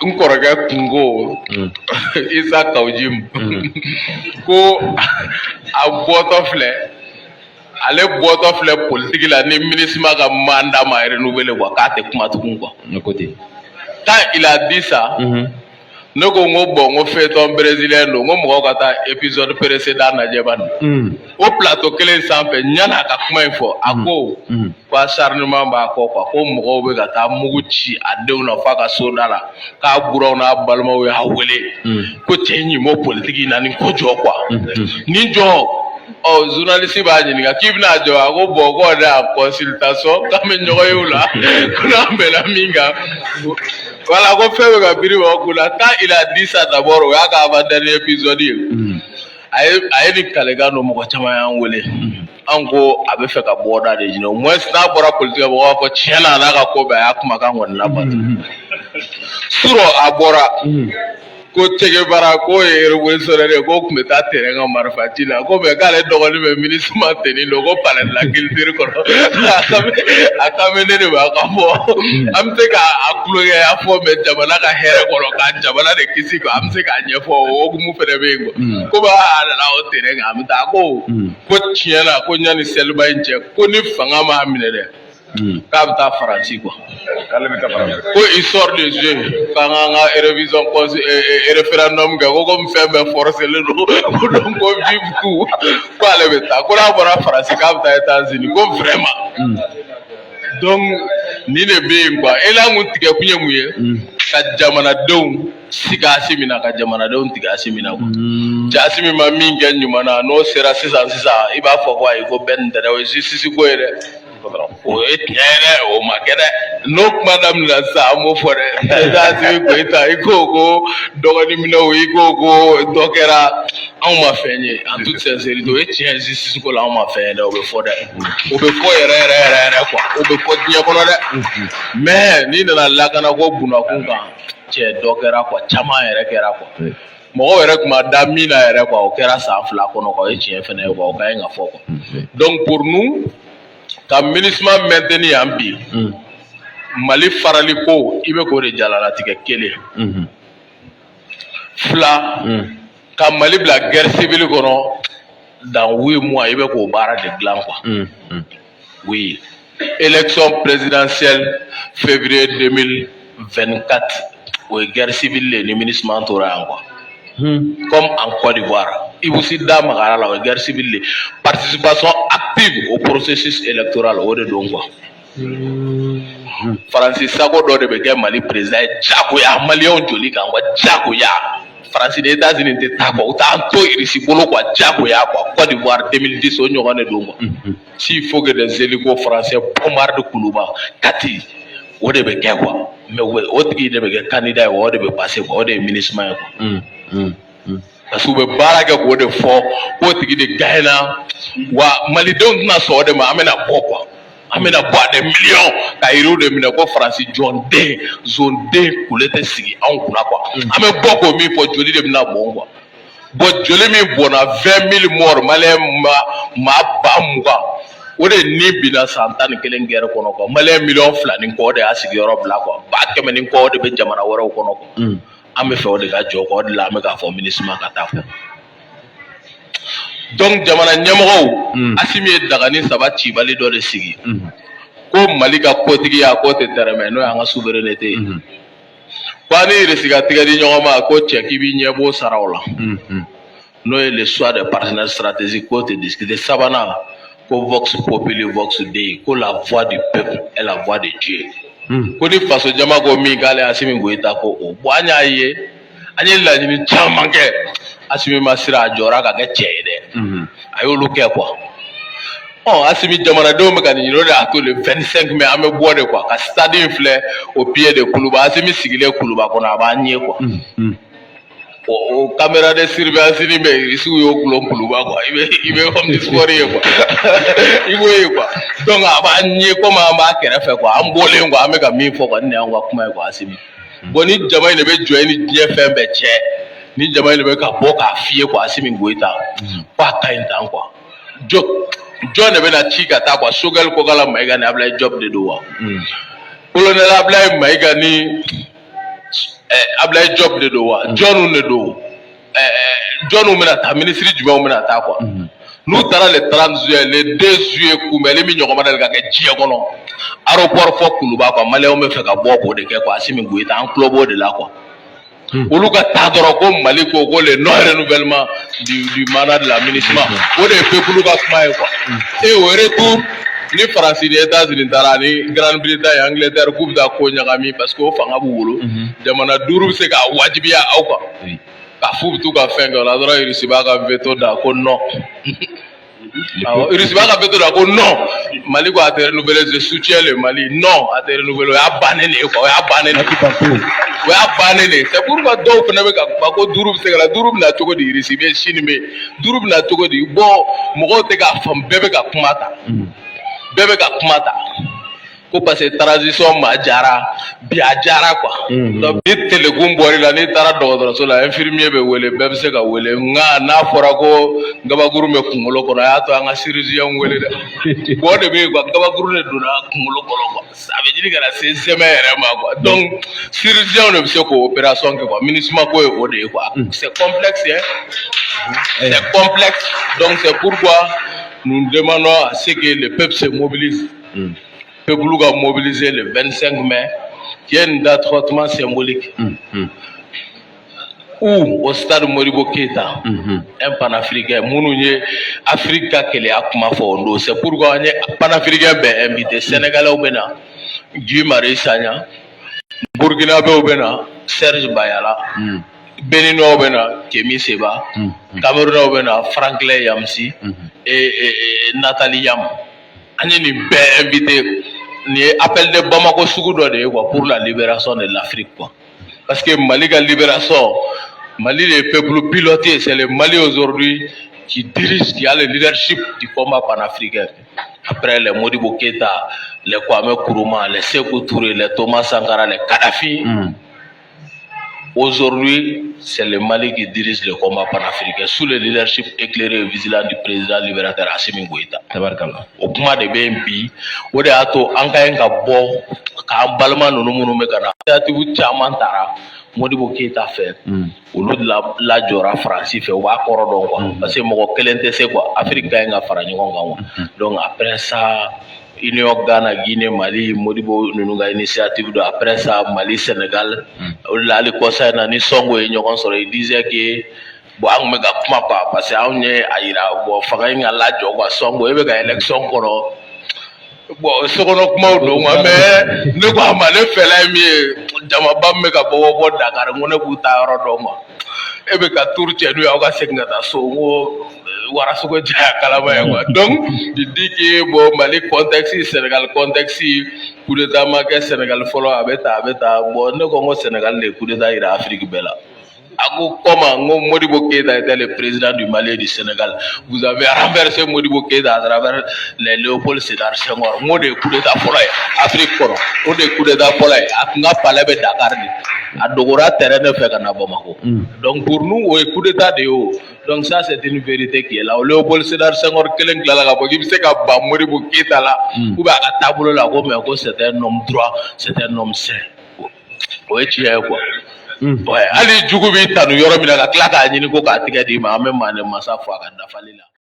N kɔrɔkɛ kunko Isa Kaw Jim ko a bɔtɔ filɛ, ale bɔtɔ filɛ politiki la ni MINUSMA ka mandat ma renouveler quoi, k'a tɛ kuma tugun quoi. Ne ko ten. Quand il a dit ça, ne ko n ko bon, n ko feuilleton brésilien don, n ko mɔgɔw ka taa épisode précédent lajɛ bani. O plateau kelen sanfɛ, yan'a ka kuma in fɔ, a ko ko acharnement b'a kɔ quoi, ko mɔgɔw bɛ ka taa mugu ci a denw na f'a ka so da la, k'a buranw n'a balimaw y'a wele ko cɛ in ɲi b'o politiki in na, nin ko jɔ quoi, nin jɔ. Ɔ, journaliste b'a ɲininka k'i bɛna jɔ, a ko bon, k'o de en consultation, k'an bɛ ɲɔgɔn ye o la, ko n'an bɛnna min kan, voilà, ko fɛn bɛ ka biri mɔgɔ kunna. Quand il a dit ça d'abord, o y'a ka avant dernier épisode ye. A ye nin kalekan don, mɔgɔ caman y'an wele, an ko a bɛ fɛ ka bɔda de ɲini, au moins n'a bɔra politique la, mɔgɔw b'a fɔ tiɲɛ na a n'a ka ko bɛɛ, a y'a kumakan kɔni labato. Surɔ a bɔra ko Che Guevara k'o ye révolutionnaire ye, k'o tun bɛ taa terrain kan marifa ci la, ko mais k'ale dɔgɔnin bɛ MINUSMA tenue don ko palais de la culture kɔnɔ, a kan bɛ ne de ma ka fɔ an bɛ se k'a tulonkɛ a fɔ, mais jamana ka hɛrɛ kɔnɔ, ka jamana de kisi quoi, an bɛ se k'a ɲɛfɔ, o hokumu fɛnɛ bɛ yen quoi. Ko a nana o terrain kan, an bɛ taa ko tiɲɛ na, ko yanni seliba in cɛ, ko ni fanga m'a minɛ dɛ, k'a bɛ taa Faransi quoi. K'ale bɛ taa Faransi. Ko il sort de jeu, k'an k'an ka révision référendum kɛ, ko komi fɛn bɛɛ forcélen don, ko donc ko vive tout, ko ale bɛ taa, ko n'a bɔra Faransi, k'a bɛ taa États-Unis, ko vraiment. Donc nin de bɛ yen quoi. Elan kun tigɛ kun ye mun ye? Ka jamanadenw sigi Asimi na, ka jamanadenw tigɛ Asimi na quoi. Cɛ, Asimi ma min kɛ ɲuman na, n'o sera sisan sisan, i b'a fɔ ko ayi, ko bɛɛ nin tɛ dɛ, o ye justice ko ye dɛ, o ye tiɲɛ ye dɛ, o ma kɛ dɛ. N'o kuma daminɛna sisan, an b'o fɔ dɛ. Président Asimi Goyita, i ko ko dɔgɔnin minɛw, i ko ko dɔ kɛra, anw ma fɛn ye. En toute sincérité, o ye tiɲɛ ye, justice ko la, anw ma fɛn ye dɛ, o bɛ fɔ dɛ, o bɛ fɔ yɛrɛ yɛrɛ yɛrɛ yɛrɛ quoi, o bɛ fɔ diɲɛ kɔnɔ dɛ. Mais n'i nana lakana ko bunakun kan, cɛ, dɔ kɛra quoi, caman yɛrɛ kɛra quoi, mɔgɔw yɛrɛ tun ma da min na yɛrɛ quoi, o kɛra san 2 kɔnɔ quoi, o ye tiɲɛ fɛnɛ ye quoi, o ka ɲi ka fɔ quoi. Donc pour nous, ka MINUSMA maintenir yan bi, Mali farali ko, i bɛ k'o de jalalatigɛ kelen. Fila, ka Mali bila guerre civile kɔnɔ dans 8 mois, i bɛ k'o baara de dilan quoi. Oui, élection présidentielle février 2024, o ye guerre civile de ye ni MINUSMA tora yan quoi, comme en Côte d'Ivoire. Ibou Sy da magara la, o ye guerre civile de. Participation active au processus électoral, o de don quoi. Faransi sago dɔ de bɛ kɛ Mali président ye jagoya, maliyɛnw joli kan quoi, jagoya. Faransi ni États-Unis tɛ taa quoi, u t'an to Irisi bolo quoi, jagoya quoi. Côte d'Ivoire 2010, o ɲɔgɔn de don quoi. S'il faut que des hélicos français bombardent Kuluba, Kati, o de bɛ kɛ quoi. Mais o tigi de bɛ kɛ candidat ye, o de bɛ passer quoi, o de ye MINUSMA ye quoi. Parce que u bɛ baara kɛ k'o de fɔ k'o tigi de gagnera wa, malidenw tɛna sɔn o de ma. An bɛna bɔ quoi, an bɛna bɔ a des millions ka yiriw de minɛ ko Faransi jɔnden zonden kule tɛ sigi anw kunna quoi. An bɛ bɔ k'o min fɔ, joli de bɛna bɔn quoi. Bon, joli min bɔnna, 20 000 morts, maliyɛn maa 20,000, o de ni binna san 11 guerre kɔnɔ quoi. Maliyɛn miliyɔn 2 ni kɔ, o de y'a sigiyɔrɔ bila quoi, 100,000 ni kɔ, o de bɛ jamana wɛrɛw kɔnɔ quoi. An bɛ fɛ o de ka jɔ quoi, o de la an bɛ k'a fɔ MINUSMA ka taa quoi. Donc jamana ɲɛmɔgɔw, Asimi ye dagani saba cibali dɔ de sigi ko Mali ka kotigiya k'o tɛ tɛrɛmɛ, n'o y'an ka souveraineté ye ko an ni Irisi ka tigɛ di ɲɔgɔn ma, ko cɛ, k'i b'i ɲɛ b'o saraw la, n'o ye le choix des partenaires stratégiques, k'o tɛ discuter. Sabanan, ko vox populi vox dei, ko la voix du peuple est la voix de Dieu, ko ni faso jama ko min, k'ale Asimi Goyita ko o. Bon, an y'a ye, an ye laɲini caman kɛ, Asimi ma sira, a jɔra ka kɛ cɛ ye dɛ, a y'olu kɛ quoi. Ɔ, Asimi, jamanadenw bɛ ka nin ɲini, o de y'a to le 25 mai, an bɛ bɔ de quoi, ka stade in filɛ au pied de Kuluba. Asimi sigilen Kuluba kɔnɔ, a b'an ɲɛ quoi. O caméra de surveillance ni bɛ Irisiw y'o gulon Kuluba quoi, i bɛ omnisport ye quoi, i b'o ye quoi. Donc a b'an ɲɛ komi an b'a kɛrɛfɛ quoi, an bɔlen quoi, an bɛ ka min fɔ quoi, nin de y'anw ka kuma ye quoi. Asimi, bon, ni jama in de bɛ jɔ e ni diɲɛ fɛn bɛɛ cɛ, ni jama in de bɛ ka bɔ k'a f'i ye quoi, Asimi Goyita, ko a ka ɲi tan quoi. Jɔ jɔn de bɛna ci ka taa quoi? Choguel Kokala Maïga ni Ablaye Diop de don wa? Colonel Ablaye Maïga ni Ablaye Diop de don wa, jɔnniw de don, jɔnniw bɛna taa, minisiri jumɛnw bɛna taa quoi. N'u taara le 30 juillet, le 2 juillet, kunbɛnli min ɲɔgɔn ma deli ka kɛ diɲɛ kɔnɔ, aéroport fɔ Kuluba quoi, maliyɛnw bɛ fɛ ka bɔ k'o de kɛ quoi. Assimi Goïta, an tulo b'o de la quoi. Olu ka taa dɔrɔn ko Mali ko le non renouvellement du mandat de la MINUSMA, o de ye peuple ka kuma ye quoi. Et au retour, ni Faransi ni États-Unis taara ani Grande-Bretagne, Angleterre, k'u bɛ taa ko ɲagami parce que o fanga b'u bolo, jamana duuru bɛ se k'a wajibiya aw kan k'a f'u bɛ t'u ka fɛn kɛ o la dɔrɔn, Irisi b'a ka veto da ko non. Awɔ, Irisi b'a ka veto da ko non, Mali ko a tɛ renouveler, je soutiens le Mali, non, a tɛ renouveler. O y'a bannen de ye quoi, o y'a bannen de ye, o y'a bannen de ye. C'est pourquoi dɔw fana bɛ ka kuma ko duuru bɛ se ka na, duuru bɛ na cogo di? Irisi bɛ, Chine bɛ, duuru bɛ na cogo di? Bon, mɔgɔw tɛ k'a faamu, bɛɛ bɛ ka kuma ta, bɛɛ bɛ ka kuma ta ko parce que transition ma jara bi, a jara quoi. Donc ni telekun bɔr'i la, n'i taara dɔgɔtɔrɔso la, infirmier bɛ wele, bɛɛ bɛ se ka wele, nka n'a fɔra ko gabakuru bɛ kunkolo kɔnɔ, a y'a to an ka chirurgien wele dɛ. Bɔ de bɛ yen quoi, gabakuru de donna kunkolo kɔnɔ quoi, a bɛ ɲini ka na se sɛmɛ yɛrɛ ma quoi. Donc chirurgien de bɛ se k'o opération kɛ quoi. MINUSMA ko ye o de ye quoi. C'est complexe hein, c'est complexe. Donc c'est pourquoi nous demandons à ce que le peuple se mobilise, peuple va mobiliser le 25 mai, qui est une date hautement symbolique, où au stade Modibo Keïta, un panafricain, minnu ye Afrique ka keleya kuma fɔ o don. C'est pourquoi an ye panafricain bɛɛ invité. Sénégalais bɛ na, Guy Marius Sagna, Burkinabéw bɛ na, Serge Bayala, Béninois bɛ na, Kemi Seba, Camerounais bɛ na, Franklin Nyamsi et Nathalie Yamb. An ye nin bɛɛ invité. Nin ye appel de Bamako sugu dɔ de ye quoi, pour la libération de l'Afrique quoi. Parce que Mali ka libération, Mali le peuple piloté, c'est le Mali aujourd'hui qui dirige, qui a le leadership du combat panafricain. Après les Modibo Keïta, les Kwame Nkrumah, les Sékou Touré, les Thomas Sankara, les Kadhafi, aujourd'hui, c'est le Mali qui dirige le combat panafricain sous le leadership éclairé et vigilant du président libérateur Assimi Goïta. Tabarikala. O kuma de bɛ yen bi, o de y'a to an ka ɲi ka bɔ k'an balima ninnu minnu bɛ ka na, initiative caman tara Modibo Keïta fɛ, olu lajɔra Faransi fɛ, u b'a kɔrɔ dɔn quoi, parce que mɔgɔ kelen tɛ se quoi, Afrique ka ɲi ka fara ɲɔgɔn kan quoi. Donc après ça, Union Ghana, Guinée, Mali, Modibo ninnu ka initiative don. Après ça, Mali, Sénégal, o de la hali kɔsa in na ni Sonko ye ɲɔgɔn sɔrɔ, il disait que bon, an kun bɛ ka kuma quoi, parce que anw ye a yira, bon, fanga in ka lajɔ quoi. Sonko, e bɛ ka élection kɔnɔ, bon, sokɔnɔ kumaw don quoi, mais ne ko a ma, ne fɛla ye min ye, jamaba min bɛ ka bɔ bɔ Dakar, n ko ne b'u taa yɔrɔ dɔn quoi, e bɛ ka tour cɛ n'u ye, aw ka segin ka taa so, n ko warasogo jaya kalama ye quoi. Donc il dit que bon, Mali contexte, Sénégal contexte, coup d'état ma kɛ Sénégal fɔlɔ, a bɛ tan, a bɛ tan. Bon, ne ko n ko Sénégal de ye coup d'état yira Afrique bɛɛ la. A ko comment? N ko Modibo Keïta était le président du Mali et du Sénégal. Vous avez renversé Modibo Keïta à travers les Léopold Sédar Senghor. N ko de ye coup d'état fɔlɔ ye Afrique kɔnɔ, o de ye coup d'état fɔlɔ ye. A tun ka palais bɛ Dakar de, a dogora terrain de fɛ ka na Bamako. Donc pour nous, o ye coup d'état de ye o. Donc ça, c'est une vérité qui est là. Léopold Sédar Senghor kelen tilala k'a fɔ k'i bɛ se ka ban Modibo Keïta la ou bien a ka taabolo la, ko mais ko c'est un homme droit, c'est un homme saint. O ye tiɲɛ ye quoi. Ouais, hali jugu b'i tanu yɔrɔ min na, ka tila k'a ɲini ko k'a tigɛ d'i ma, an bɛ Mande masa fo a ka dafali la.